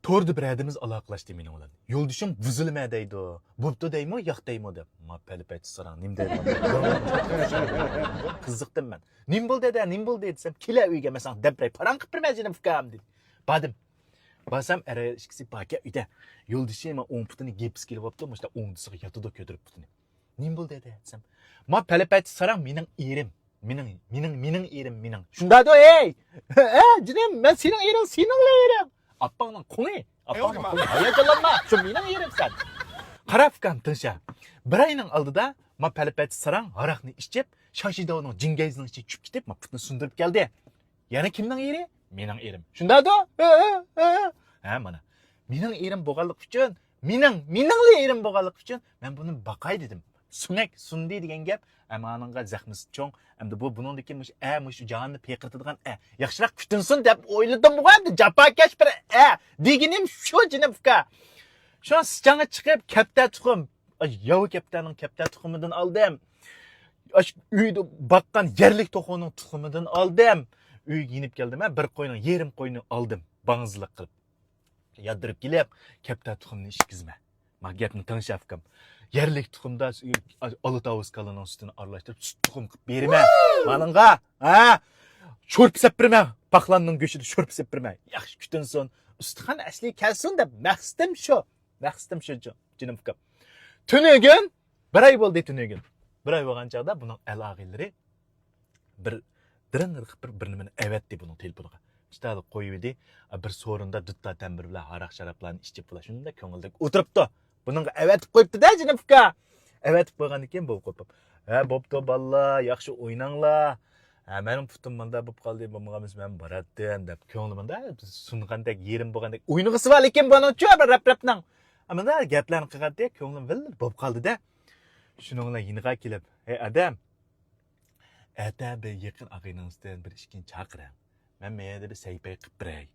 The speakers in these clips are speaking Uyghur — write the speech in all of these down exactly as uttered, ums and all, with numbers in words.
توردا بىر ھەدىمىز ئالاقىلاشتى مېنىڭ بىلەن. يولدىشىم بۇزۇلىمە دەيدۇ. بوپتۇ دەيمۇ، ياق دەيمۇ دەپ. ما پەلىپەتچى ساراڭ نېمە دەيدۇ؟ قىزىقتىم مەن. نېمە بولدى دەدە، نېمە بولدى دېسەم، كېلە ئۆيگە، مەن ساڭا دەپ بېرەي، پاراڭ قىلىپ بېرىمەن جېنىم ئۇكام دېدى. باردىم. بارسام ئەر ئايال ئىككىسى باركەن ئۆيدە. يولدىشىم ئوڭ پۇتىنى گىپس كىيىپ ئاپتۇ، مۇشۇنداق ئوڭدىسىغا ياتىدۇ، كۆتۈرۈپ پۇتىنى. نېمە بولدى دەدە دېسەم، ما پەلىپەتچى ساراڭ مېنىڭ ئېرىم. مېنىڭ، مېنىڭ، مېنىڭ ئېرىم مېنىڭ. شۇندايدۇ، ھەي! ھە، جېنىم، مەن سېنىڭ ئېرىڭ، سېنىڭلا ئېرىڭ. ئاپاڭنىڭ قوڭى، ئاپاڭنىڭ قوڭى. ھاياجانلانما، شۇ مېنىڭ ئېرىم سەن. قارا ئۇكام، تىڭشا. بىر ئاينىڭ ئالدىدا ما پەلىپەتچى ساراڭ ھاراقنى ئىچىپ، شاشىداۋنىڭ جىڭگەيزىنىڭ ئىچىگە چۈشۈپ كېتىپ، ما پۇتىنى سۇندۇرۇپ كەلدى. يەنە كىمنىڭ ئېرى؟ مېنىڭ ئېرىم. شۇندايدۇ؟ ھە، ھە، ھە، ھە. ھە، مانا. مېنىڭ ئېرىم بولغانلىقى ئۈچۈن، مېنىڭ، مېنىڭلا ئېرىم بولغانلىقى ئۈچۈن، مەن بۇنى باقاي دېدىم. سۆڭەك سۇندى دېگەن گەپ، ئەمما ئانىڭغا زەخمىسى چوڭ. ئەمدى بۇ بۇنىڭدىن كېيىن مۇشۇ ئە، مۇشۇ جاھاننى پىرقىرىتىدىغان ئە، ياخشىراق كۈتۈنسۇن دەپ ئويلىدىمغۇ ئەمدى، جاپاكەش بىر ئە دېگىنىم شۇ، جېنىم ئۇكا. شۇڭا سىچاڭغا چىقىپ، كەپتە تۇخۇم، ئاي، ياۋا كەپتەرنىڭ كەپتەر تۇخۇمىدىن ئالدىم. ئاشۇ ئۆيدە باققان يەرلىك توخۇنىڭ تۇخۇمىدىن ئالدىم. ئۆيگە يېنىپ كەلدىم، ھە، بىر قوينىڭ يېرىم قوينى ئالدىم. باڭزىلىق قىلىپ. ياتتۇرۇپ كېلىپ، كەپتەر تۇخۇمنى ئىچكۈزمە. ما گەپنى تىڭشا ئۇكام. يەرلىك تۇخۇمدا ئالا تاۋۇز كالىنىڭ سۈتىنى ئارىلاشتۇرۇپ، سۈت تۇخۇم قىلىپ بېرىمەن. مانىڭغا، ھە؟ شورپا سېلىپ بېرىمەن. پاقلاننىڭ گۆشىدە شورپا سېلىپ بېرىمەن. ياخشى كۈتۈنسۇن. ئۇستىخان ئەسلىگە كەلسۇن دەپ مەقسىتىم شۇ. مەقسىتىم شۇ، جېنىم ئۇكام. تۈنۈگۈن بىر ئاي بولدى، تۈنۈگۈن. بىر ئاي بولغان چاغدا بۇنىڭ ئەل ئاغىنىلىرى بىر دىرىڭ قىلىپ بىر، بىر نېمىنى ئەۋەتتى بۇنىڭ تېلېفونىغا. ئىشتالىپ قويۇۋىدى. بىر سورۇندا دۇتار تەمبۇر بىلەن ھاراق شارابلارنى ئىچىپ بۇلار شۇنداق كۆڭۈلدەك ئولتۇرۇپتۇ. بۇنىڭغا ئەۋەتىپ قويۇپتۇ-دە، جېنىم ئۇكا. ئەۋەتىپ قويغاندىن كېيىن بولۇپ قويۇپ، ھە، بوپتۇ بالىلار، ياخشى ئويناڭلار. ھە، مېنىڭ پۇتۇم مۇنداق بولۇپ قالدى، بولمىغان بولسا مەن باراتتىم دەپ كۆڭلى مۇنداق سۇنغاندەك، يېرىم بولغاندەك، ئوينىغۇسى بار لېكىن بۇنىڭچۇ بىر رەپ-رەپنىڭ. مۇنداق گەپلەرنى قىلغانتى، كۆڭلۈم ۋىل بولۇپ قالدى-دە. شۇنىڭ بىلەن يېنىغا كېلىپ، ھەي ئادەم، ئەتە بىر يېقىن ئاغىنىڭىزدىن بىر ئىككىنى چاقىرىڭ. مەن مەيەردە بىر سەي-پەي قىپ بېرەي.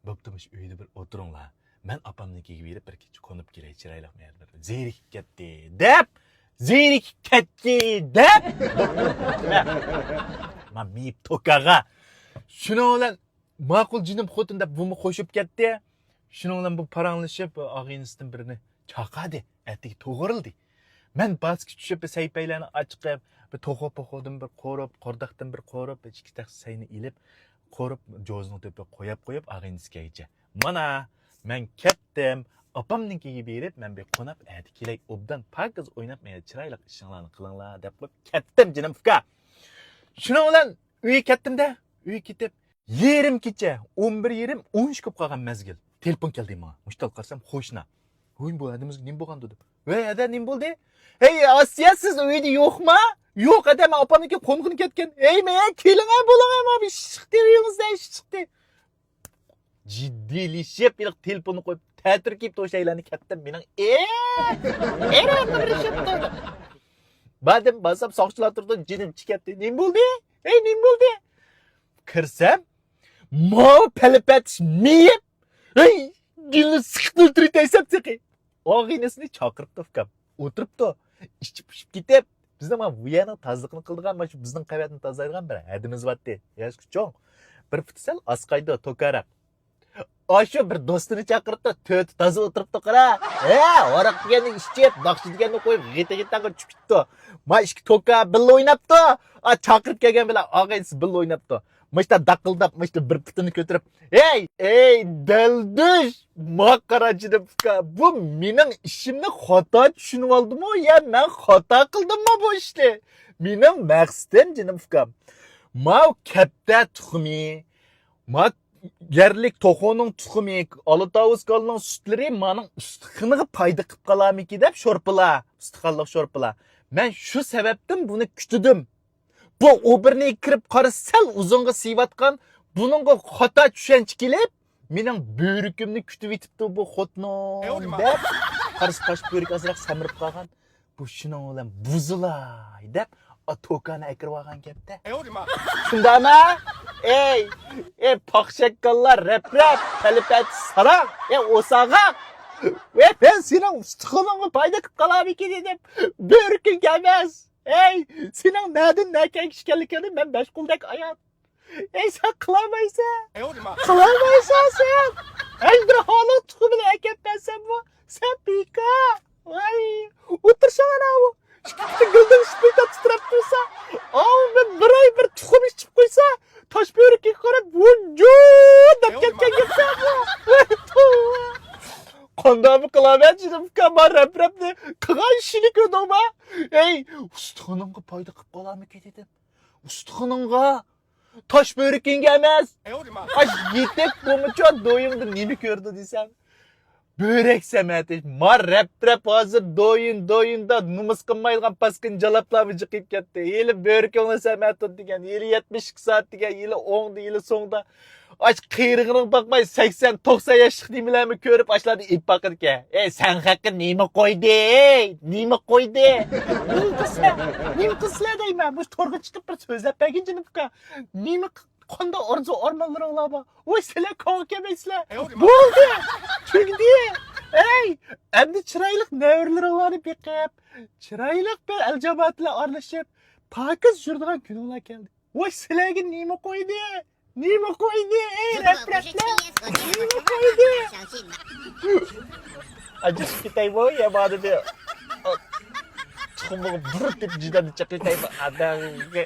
بوپتۇ، مۇشۇ ئۆيدە بىر ئولتۇرۇڭلار. مەن ئاپامنىڭكىگە بېرىپ بىر كېچە قونۇپ كېلەي، چىرايلىق مەيەردە بىر. زېرىكىپ كەتتى، دەپ، زېرىكىپ كەتتى، دەپ. مانا مېيىپ توكاغا. شۇنىڭ بىلەن ماقۇل جېنىم خوتۇن دەپ بۇمۇ قوشۇپ كەتتى. شۇنىڭ بىلەن بۇ پاراڭلىشىپ، ئاغىنىسىدىن بىرنى چاقادى، ئەتىگە توغرىلىدى. مەن باسكا چۈشۈپ، بىر سەي-پەيلەرنى ئاچىقىپ، بىر توخۇ-پوخۇدىن بىر قورۇپ، قورداقتىن بىر قورۇپ، بىر ئىككى تەخسە سەينى ئېلىپ، قورۇپ، جوزىنىڭ تۆپىگە قويۇپ قويۇپ، ئاغىنىسى كەلگىچە. مانا، مەن كەتتىم. ئاپامنىڭكىگە بېرىپ، مەن بىر قوناپ، ئەتە كېلەي، ئوبدان پاكىز ئويناپ، مانا چىرايلىق ئىشىڭلارنى قىلىڭلار، دەپ قويۇپ كەتتىم، جېنىم ئۇكا. شۇنىڭ بىلەن ئۆيگە كەتتىم-دە، ئۆيگە كېتىپ، يېرىم كېچە، ئون بىر يېرىم، ئون ئىككى بولۇپ قالغان مەزگىل. تېلېفون كەلدى ماڭا. مۇشتال قارىسام، خوشنا. ھوي، بۇ ھەدىمىزگە نېمە بولغاندۇ دەپ. ۋەي، ھەدە نېمە بولدى؟ ھەي، ئاسىيە، سىز ئۆيدە يوقما؟ يوق، ھەدە، مەن ئاپامنىڭكىگە قونغىلى كەتكەن. ھەي، مەن كېلىڭە، بولۇڭە، ما بىر ئىش چىقتى، ئۆيىڭىزدە ئىش چىقتى. جىددىيلىشىپ، ھېلىقى تېلېفوننى قويۇپ، تەتۈر كىيىپ توشايلارنى كەتتىم. مېنىڭ ئېرىم، ئېرىم بىر ئىش يوقتۇ. باردىم، بارسام ساقچىلار تۇرىدۇ، جېنىم چىقىپ كەتتى. نېمە بولدى؟ ھەي، نېمە بولدى؟ كىرسەم، ماۋۇ پەلىپەتىش مېيىپ، ھەي، گۈلنى سىقىپ ئۆلتۈرۈۋېتەيسەن تېخى. ئاغىنىسىنى چاقىرىپتۇ ئۇكام. ئولتۇرۇپتۇ. ئىچىپ پۇشۇپ كېتىپ، بىزنىڭ مانا بۇ يەرنىڭ تازىلىقىنى قىلىدىغان، مانا شۇ بىزنىڭ قەۋەتنى تازىلايدىغان بىر ھەدىمىز بارتتى. ياشقا چوڭ. بىر پۇتى سەل ئاسقايدۇ، توكاراق. ئاشۇ بىر دوستىنى چاقىرىپتۇ، تۆتى تازا ئولتۇرۇپتۇ قارا. ھە، ھاراق دېگەننى ئىچىپ، ناخشا دېگەننى قويۇپ، غىتى غىتاڭغا چۈشۈپ كېتىپتۇ. ما ئىككى توكا بىللە ئويناپتۇ. ئا، چاقىرىپ كەلگەن بىلەن ئاغىنىسى بىللە ئويناپتۇ. مۇشتا داقىلداپ، مۇشتا بىر پۇتىنى كۆتۈرۈپ، ھەي، ھەي، دەلدۈش، ما قارا جېنىم ئۇكا، بۇ مېنىڭ ئىشىمنى خاتا چۈشىنىۋالدىمۇ يا مەن خاتا قىلدىممۇ بۇ ئىشنى؟ مېنىڭ مەقسىتىم، جېنىم ئۇكام، ماۋۇ كەپتە تۇخۇمى، ما يەرلىك توخۇنىڭ تۇخۇمى، ئالا تاۋۇز كالىنىڭ سۈتلىرى مانىڭ ئۇستىخىنىغا پايدا قىلىپ قالارمىكىن دەپ شورپىلار، ئۇستىخانلىق شورپىلار. مەن شۇ سەۋەبتىن بۇنى كۈتىدىم. بۇ ئوبېرنىگە كىرىپ قارىسا سەل ئۇزۇنغا سىيىۋاتقان، بۇنىڭغا خاتا چۈشەنچە كېلىپ، مېنىڭ بۆرىكىمنى كۈتۈۋېتىپتۇ بۇ خوتۇن دەپ، قارىسا قاش بۆرىكى ئازراق سەمرىپ قالغان. بۇ شۇنىڭ بىلەن بۇزۇلاي دەپ، ئا، توكانى ئەكىرىۋالغان گەپتە. شۇنداقما؟ ئەي، ئەي، پاخشەككانلار، رەپ-رەپ، پەلىپەت ساراڭ، ئەي، ئوساغاق. ۋەي، مەن سېنىڭ ئۇستىخىنىڭغا پايدا قىلىپ قالامىكىن دەپ، بۆرىكىڭگە ئەمەس. ئەي، سېنىڭ نەدىن نەگە ئىكەنلىكىڭنى مەن بەش قولدەك ئايان. ئەي، سەن قىلالمايسەن. قىلالمايسەن سەن. ھەي، بىر ھالىڭ بۇ سەپىكا. ۋاي، ئولتۇرساڭ ئاناۋۇ. ئىككى پۇتى گۈلدەك ئىشپىيتا تىترەپ تۇرسا، ئاۋۇ مەن بىر ئاي بىر تۇخۇم ئىچىپ قويسا، تاش بۆرىكىگە قاراپ ۋۇجۇ دەپ كەتكەن گەپسەن بۇ. ۋاي، توۋا. قانداقمۇ قىلامەن جېنىم ئۇكا، ما رەپ-رەپنى قىلغان ئىشىنى كۆردۈڭما؟ ھەي، ئۇستىخىنىڭغا پايدا قىلىپ قالارمىكىن دېدىم. ئۇستىخىنىڭغا، تاش بۆرىكىڭگە ئەمەس. ئاش يېتەك بولمىچۇ دويۇمدا نېمە كۆردى دېسەم، بۆرەك سەمەتى. ما رەپ-رەپ ھازىر دويۇن، دويۇندا نومۇس قىلمايدىغان پاسكىنا جالاپلارمۇ جىقىپ كەتتى. ھېلى بۆرىكىڭنى سەمەتۇت دېگەن، ھېلى يەتمىش ئىككى سائەت دېگەن، ھېلى ئوڭدا، ھېلى سوڭدا. ئاش قېرىغىنىڭ باقماي، سەكسەن، توقسان ياشلىق نېمىلەرمۇ كۆرۈپ، ئاشلارنى ئېلىپ باقىدىكەن. ئەي، سەن خەققە نېمە قويدى؟ ئەي، نېمە قويدى؟ نېمە قىلسىلەر؟ نېمە قىلسىلەر دەيمەن؟ مۇشۇ تورغا چىقىپ بىر سۆزلەپ بەرگىن جېنىم ئۇكا. نېمە ق-، قانداق ئارزۇ ئارمانلىرىڭلار بار؟ ۋاي، سىلەر كاۋا كەلمەيسىلەر. بولدى. تۈگىدى. ئەي، ئەمدى چىرايلىق نەۋرىلىرىڭلارنى بېقىپ، چىرايلىق بىر ئەل جامائەت بىلەن ئارىلىشىپ، پاكىز يۈرىدىغان كۈنۈڭلار كەلدى. ۋاي، سىلەرگە نېمە قويدى؟ نېمە قويدى؟ ئەي، رەپ-رەپلەر. نېمە قويدى؟ ئاجىشىپ كېتەيمۇ يا بارىدى؟ تۇخۇمىغا بۇرۇت دەپ جىدەمنى چېقىۋېتەيمۇ ئادەمگە.